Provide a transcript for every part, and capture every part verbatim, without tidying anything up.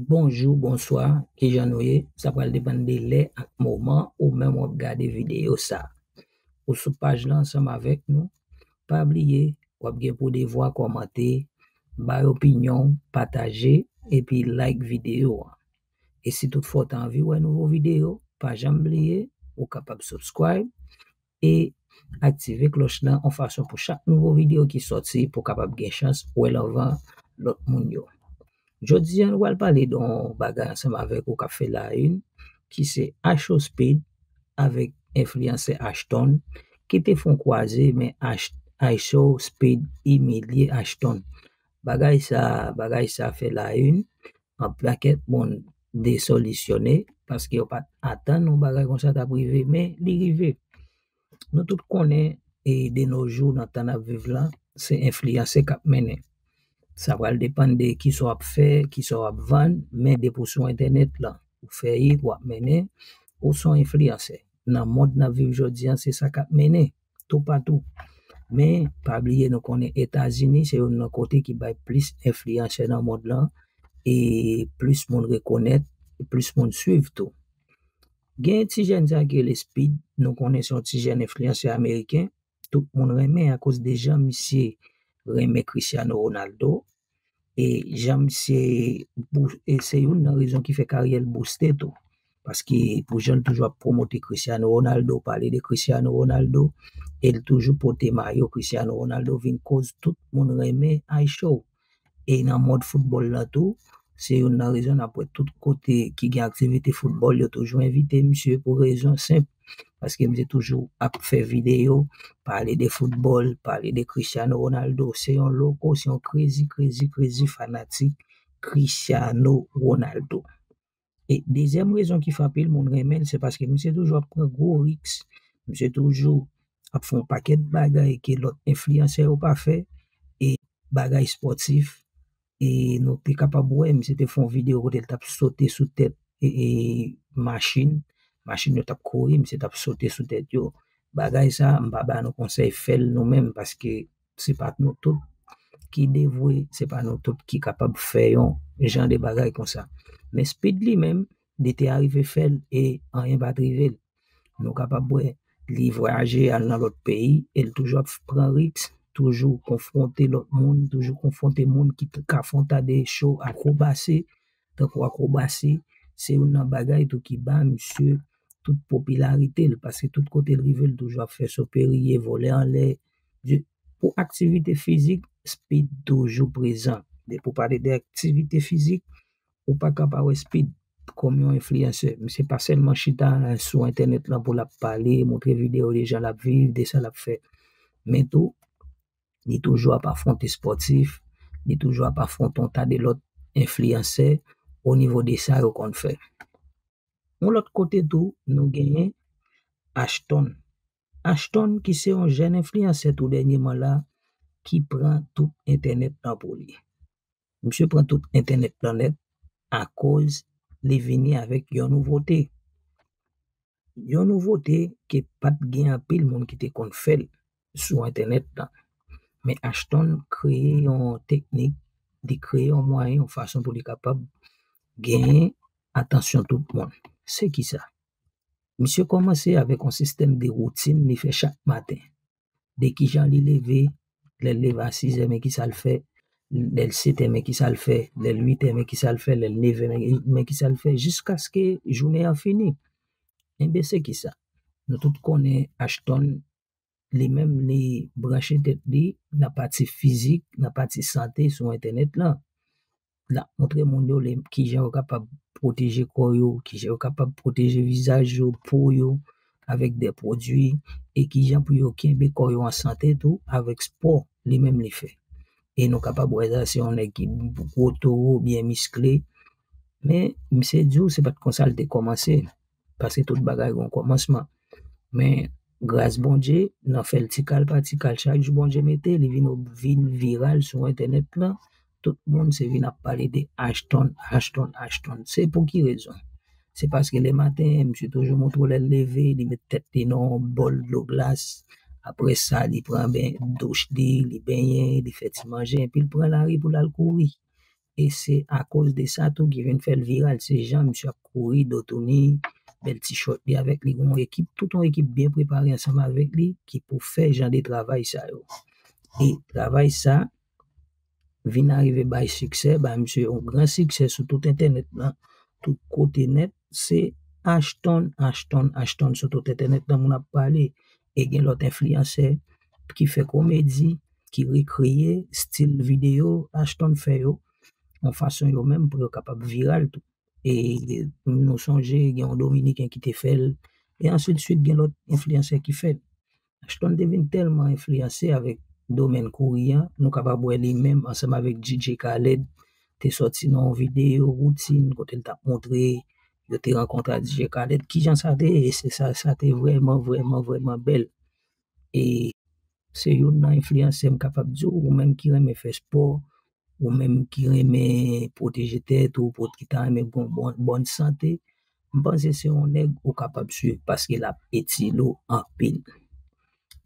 Bonjou, bonswa, kijan nou ye? Sa pral depann de lè ak moman ou menm w ap gade videyo sa. Ou sou paj la ansanm avèk nou, pa bliye, w ap gen pou devwa kòmante, bay opinyon, pataje, epi like videyo an. E si toutfwa w ta anvi wè nouvo videyo, pa janm bliye, ou kapab subscribe e aktive klòch lan yon fason pou chak nouvo videyo ki sòti pou w kapab gen chans wè l anvan lòt moun yo. Jodi a, nou pral pale de yon bagay ansanm avèk ou k ap fè la une, ki se IShowSpeed avèk enfliyansè Ashton, ki te fè yon kwaze, men Ash-, IShowSpeed imilye Ashton. Bagay sa, bagay sa fè la une, yon pakèt moun desolisyone, paske yo pa t atann yon bagay konsa t ap rive, men li rive. Nou tout konnen, e de nos jours, nan tan n ap viv la, se enfliyansè k ap mennen. Sa pral depann de kisa w ap fè, kisa w ap vann, men depi w sou entènèt la, ou fè it, w ap mennen, ou se yon enfliyansè. Nan mond n ap viv jodi a, se sa k ap mennen, toupatou. Men, pa bliye, nou konnen Etazini se youn nan kote ki bay plis enfliyansè nan mond lan, e plis moun rekonèt, plis moun swiv tou. Gen ti jèn sa ki rele Speed, nou konnen se yon ti jèn enfliyansè ameriken, tout moun renmen akoz de jan misye renmen Cristiano Ronaldo, e jan misye bou-, e se youn nan rezon ki fè karyè l booste tou. Paske pou jan l toujou ap pwomote Cristiano Ronaldo, pale de Cristiano Ronaldo, e l toujou pote mayo Cristiano Ronaldo vin koz tout moun renmen IShow. E nan mond foutbòl la tou, se youn nan rezon n ap wè tout kote ki gen aktivite foutbòl, yo toujou envite misye pou rezon senp. Paske misye toujou ap fè videyo, pale de foutbòl, pale de Cristiano Ronaldo. Se yon loko, se yon crazy, crazy, crazy fanatik Cristiano Ronaldo. E dezyèm rezon ki fè anpil moun renmen l, se paske misye toujou ap pran gwo risk. Misye toujou ap fè yon pakèt bagay ke lòt enfliyansè yo pa fè. E bagay espòtif, e nou te kapab wè, misye te fè yon videyo kote l t ap sote sou tèt, e, e, machin. Machin yo t ap kouri, misye t ap sote sou tèt yo. Bagay sa, m pa ba nou konsèy fè l nou menm, paske se pa nou tout ki devwe, se pa nou tout ki kapab fè yon jan de bagay konsa. Men Speed li menm, li te arive fè l e anyen pa t rive l. Nou kapab wè, li vwayaje al nan lòt peyi e l toujou ap pran risk, toujou konfwonte lòt moun, toujou konfwonte moun ki t-, ka fè yon ta de show akrobasi, tankou akrobasi, se youn nan bagay tou ki ba misye tout popilarite l, paske tout kote l rive, l toujou ap fè so pe riye, vole anlè. Pou aktivite fizik, Speed toujou prezan. Depi w pale de aktivite fizik, ou pa ka pa wè Speed kòm yon enfliyansè. Misye pa sèlman chita sou entènèt lan pou l ap pale, montre videyo de jan l ap viv, de sa l ap fè. Men tou, li toujou ap afwonte espòtif, li toujou ap afwonte yon ta de lòt enfliyansè o nivo de sa yo konn fè. Yon lòt kote tou, nou genyen Ashton. Ashton, ki se yon jèn enfliyansè tou dènyèman la, ki pran tout entènèt lan pou li. Misye pran tout entènèt lan nèt akoz li vini avèk yon nouvote. Yon nouvote ke pa t gen anpil moun ki te konn fè l sou entènèt lan. Men Ashton kreye yon teknik, li kreye yon mwayen, yon fason pou li kapab genyen atansyon tout moun. Se kisa? Misye kòmanse avèk yon sistèm de woutin li fè chak maten. De kijan li leve, lè l leve a sizè, men kisa l fè, lè l setè, men kisa l fè, lè l uitè, men kisa l fè, lè l nevè, men, men kisa l fè, jiskaske jounen an fini. Enben, se kisa? Nou tout konnen Ashton, li menm, li branche tèt li nan pati fizik, nan pati sante sou entènèt lan. L ap montre moun yo le, kijan yo kapab pwoteje kò yo, kijan yo kapab pwoteje vizaj yo, po yo, avèk de pwodui, e kijan pou yo kenbe kò yo an sante tou avèk spò li menm li fè. E nou kapab wè sa, se yon nèg ki gwo towo, byen miskle. Men, misye di w, se pa t konsa l te kòmanse. Paske tout bagay gen yon kòmansman. Men, gras Bondye, nan fè l ti kal pa ti kal, chak jou Bondye mete, li vin, vin viral sou entènèt lan. Tout moun se vin ap pale de Ashton, Ashton, Ashton. Se pou ki rezon? Se paske le maten, misye toujou montre w lè l leve, li met tèt li nan yon bòl dlo glas. Apre sa, li pran ben, douch li, li benyen, li fè ti manje, epi l pran lari pou l al kouri. E se akoz de sa tou ki vin fè l viral. Se jan misye ap kouri, do touni, bèl ti short li avèk li, gon ekip, tout yon ekip byen prepare ansanm avèk li ki pou fè jan de travay sa yo. E travay sa vin arive bay siksè, bay misye yon gran siksè sou tout entènèt lan, tout kote nèt, se Ashton, Ashton, Ashton sou tout entènèt lan, moun ap pale. E gen lòt enfliyansè ki fè komedi, ki rekreye stil videyo Ashton fè yo, yon fason yo menm pou yo kapab viral tou. E nou sonje gen yon Dominiken ki te fè l, e ansidswit gen lòt enfliyansè ki fè l. Ashton te vin tèlman enfliyanse avèk domèn kouri an, nou kapab wè li menm ansanm avèk D J Khaled te sòti nan yon videyo woutin kote l t ap montre yo te rankontre a D J Khaled, kijan sa te ye, se sa, sa te vrèman, vrèman, vrèman bèl. E se youn nan enfliyansè m kapab di w, ou menm ki renmen fè spò, ou menm ki renmen pwoteje tèt ou, pot-, ki ta renmen gon bon, bòn sante, m panse se yon nèg ou kapab swiv paske l ap etile w anpil.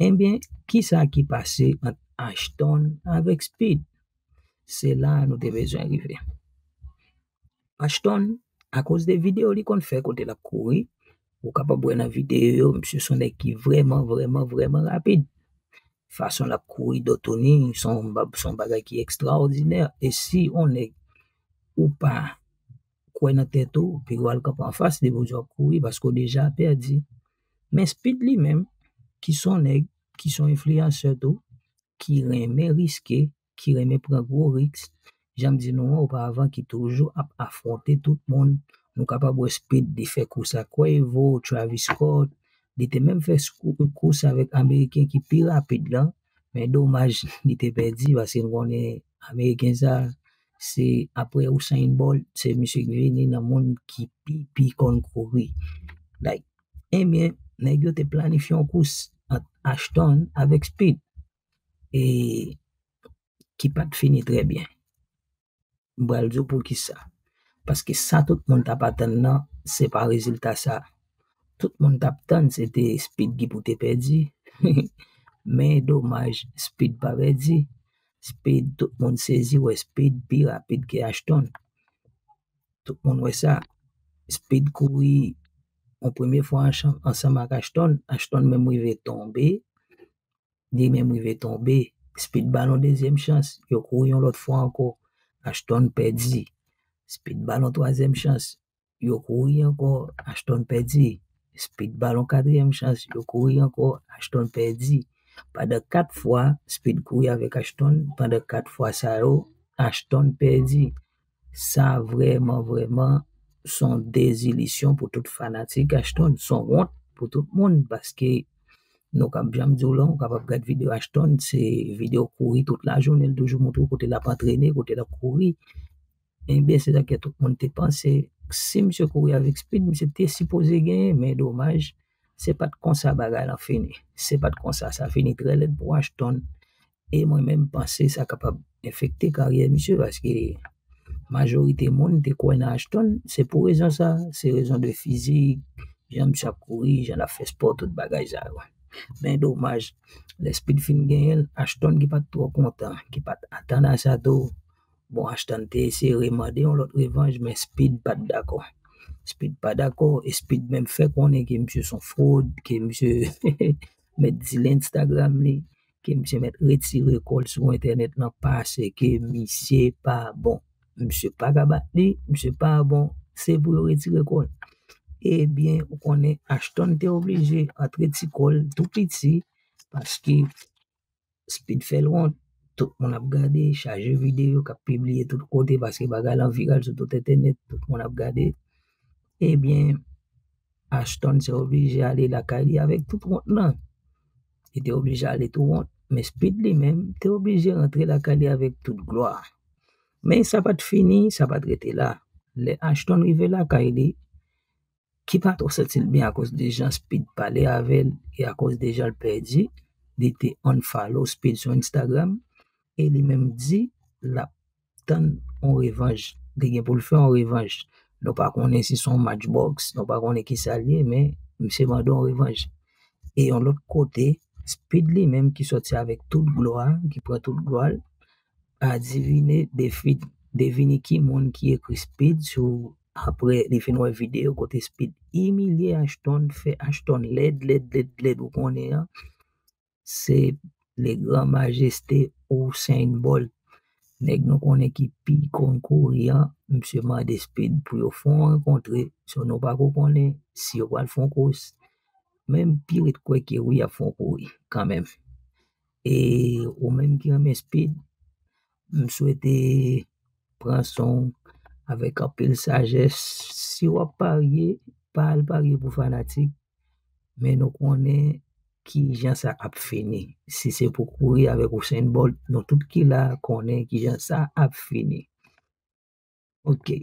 Ebyen, kisa ki pase ant Ashton avèk Speed? Se la nou te bezwen rive. Ashton, akoz de videyo li konn fè kote l ap kouri, ou kapab wè nan videyo yo, misye se yon nèg ki vrèman, vrèman, vrèman rapid. Fason l ap kouri, do touni, se yon ba-, se yon bagay ki ekstraòdinè. E si yon nèg ou pa kwè nan tèt ou, pi w al kanpe anfas li pou di w ap kouri paske w deja pèdi. Men Speed li menm, ki se yon nèg, ki se yon enfliyansè tou, ki renmen riske, ki renmen pran gwo risk, jan m di nou an oparavan, ki toujou ap afwonte tout moun. Nou kapab wè Speed, li fè kous ak Quavo, Travis Scott, li te menm fè skou-, kous avèk Ameriken ki pi rapid lan, men domaj, li te pèdi, paske n konnen Ameriken sa, se apre Usain Bolt, se misye ki vini nan moun ki pi, pi konn kouri. Like, ebyen, nèg yo te planifye yon kous ant Ashton avèk Speed, e ki pa t fini trè byen. M pral di w poukisa. Paske sa tout moun t ap atann nan, se pa rezilta sa. Tout moun t ap tann, se te Speed ki pou te pèdi. Men domaj, Speed pa pèdi. Speed, tout moun sezi wè Speed pi rapid ke Ashton. Tout moun wè sa. Speed kouri yon premye fwa ansanm, ansanm ak Ashton. Ashton menm rive tonbe. Li menm rive tonbe. Speed ba l yon dezyèm chans. Yo kouri yon lòt fwa ankò. Ashton pèdi. Speed ba l yon twazyèm chans. Yo kouri ankò. Ashton pèdi. Speed ba l yon katriyèm chans. Yo kouri ankò. Ashton pèdi. Pandan kat fwa, Speed kouri avèk Ashton. Pandan kat fwa sa yo, Ashton pèdi. Sa vrèman, vrèman, se yon dezilisyon pou tout fanatik Ashton. Se yon wont pou tout moun, paske nou kab janm di w lan, ou kapab gad videyo Ashton, se videyo kouri tout lajounen, l toujou montre w kote l ap antrene, kote l ap kouri. Ebyen, se sa ke tout moun te panse. Si misye kouri avèk Speed, misye te sipoze genyen, men domaj, se pa t konsa bagay lan fini. Se pa t konsa, sa fini trè lèd pou Ashton. E mwen menm, m panse sa kapab enfekte karyè misye, paske majorite moun te kwè nan Ashton, se pou rezon sa, se rezon de fizik, jan misye ap kouri, jan l ap fè spò, tout bagay sa yo. Men domaj, lè Speed fin genyen l, Ashton ki pa t twò kontan, ki pa t atann a sa tou, bon, Ashton te eseye remande yon lòt revanj, men Speed pa t dakò. Speed pa dakò, e Speed menm fè konnen ke misye se yon fwod, ke misye mèt dile Instagram li, ke misye mèt retire kò l sou entènèt lan, paske misye pa bon. Misye pa ka bat li, misye pa bon, se pou yo retire kò l. Ebyen, ou konnen Ashton te oblije antre ti kò l tou piti, paske Speed fè l wont, tout moun ap gade, chaje videyo k ap pibliye tout kote, paske bagay lan viral sou tout entènèt, tout moun ap gade. Ebyen, Ashton te oblije ale lakay li avèk tout wont lan. Li te oblije ale tou wont, men Speed li menm te oblije rantre lakay li avèk tout glwa. Men sa pa t fini, sa pa t rete la. Lè Ashton rive lakay li, ki pa twò santi l byen akoz de jan Speed pale avè l e akoz de jan l pèdi, li te unfollow Speed sou Instagram e li menm di l ap tann yon revanj. Li gen pou l fè yon revanj. Nou pa konnen si se yon match box, nou pa konnen kisa l ye, men misye mande yon revanj. E yon lòt kote, Speed li menm ki sòti avèk tout glwa, ki pran tout glwa l, adivine defi devine ki moun ki ekri Speed sou, apre li fin wè videyo kote Speed imilye Ashton, fè Ashton lèd, lèd, lèd, lèd, ou konnen an. Se le gran majeste Usain Bolt. Nèg nou konnen ki pi konn kouri an, misye mande Speed pou yo fè yon rankontre. So nou pa ko konnen si yo pral fè yon kous. Men m pi ret kwè ke wi, y ap fè yon kouri kanmenm. E ou menm ki renmen Speed, m swete pran son avèk anpil sajès. Si w ap parye, pa al parye pou fanatik, men nou konnen ki jan sa ap fini. Si se pou kouri avèk Usain Bolt, nou tout ki la konnen ki jan sa ap fini. Ok.